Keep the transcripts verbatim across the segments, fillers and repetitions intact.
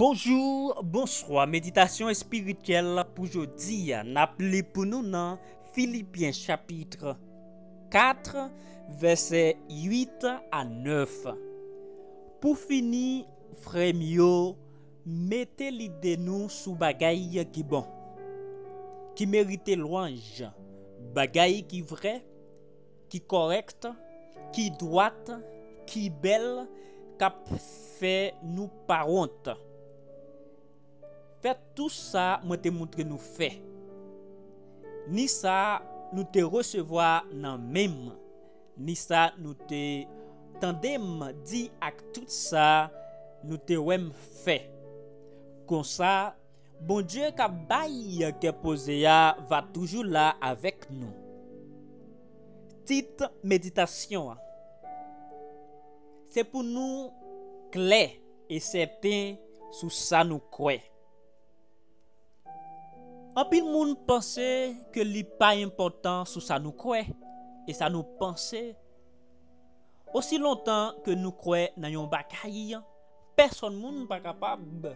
Bonjou, bonswa. Meditasyon espirityèl pou jodi a. N ap li pou nou nan Filipyen chapit kat, vèsè uit a nèf. Pou fini, frè m yo, mete lide nou sou bagay ki bon, ki merite lwanj, bagay ki vrè, ki kòrèk, ki dwat, ki bèl, k ap fè nou pa wont. Fè tou sa mwen te montre nou fè, ni sa nou te resevwa nan men m, ni sa nou te tande m di ak tout sa nou te wè m fè. Konsa, Bondye k ap bay kè poze a va toujou la avèk nou. Tit meditasyon an, se pou nou klè e sèten sou sa nou kwè. Anpil moun panse ke li pa enpòtan sou sa nou kwè e sa nou panse. Osi lontan ke nou kwè nan yon bagay, pèsonn moun pa kapab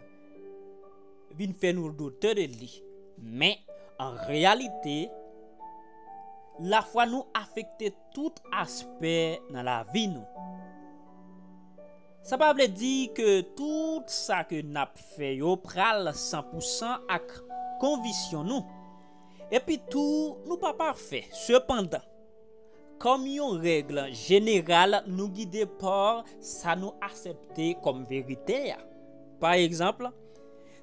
vin fè nou doute de li. Men, an reyalite, lafwa nou afekte tout aspè nan lavi nou. Sa pa vle di ke tout sa ke n ap fè yo pral san pou san ak konviksyon nou. Epi tou, nou pa pafè. Sepandan, kòm yon règ jeneral, nou gide pa sa nou aksepte kòm verite a. Pa egzanp,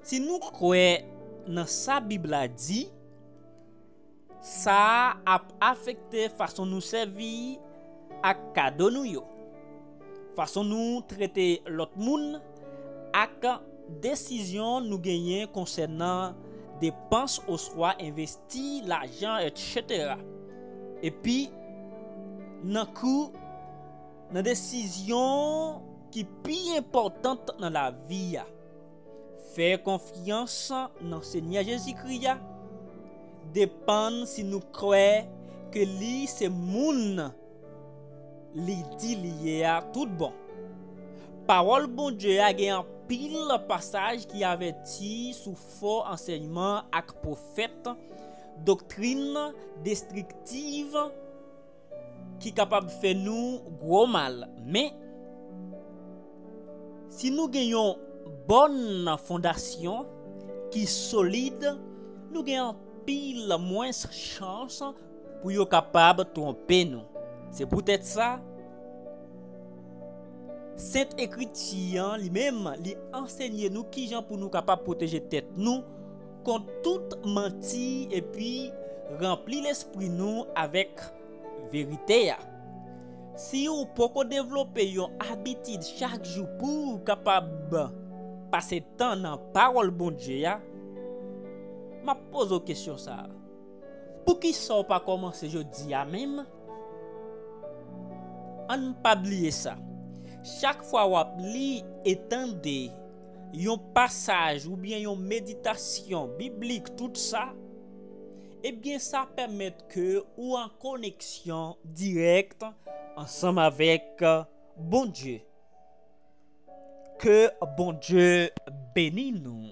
si nou kwè nan sa Bib la di, sa a ap afekte fason nou sèvi ak kado nou yo, fason nou trete lòt moun, ak desizyon nou genyen konsènan depans oswa envesti lajan, etsetera. Epi, nan kou, nan desizyon ki pi enpòtan nan lavi a, fè konfyans nan Senyè Jezikri a, depann si nou kwè ke li se moun li di li ye a tout bon. Pawòl Bondye a gen anpil pasaj ki avèti sou fo ansèyman ak pwofèt, doktrin destriktiv ki kapab fè nou gwo mal. Men, si nou gen yon bòn fondasyon ki solid, nou gen anpil mwens chans pou yo kapab twonpe nou. Se poutèt sa, Sent Ekriti an li menm, li ansenye nou kijan pou nou kapab pwoteje tèt nou kont tout manti epi ranpli lespri nou avèk verite a. Si w poko devlope yon abitid chak jou pou w kapab pase tan nan pawòl Bondye a, m ap poze w kesyon sa a. Poukisa w pa kòmanse jodi a menm? Ann pa bliye sa. Chak fwa w ap li e tande yon pasaj oubyen yon meditasyon biblik, tout sa, ebyen, sa pèmèt ke ou an koneksyon dirèk ansanm avèk Bondye. Ke Bondye beni nou.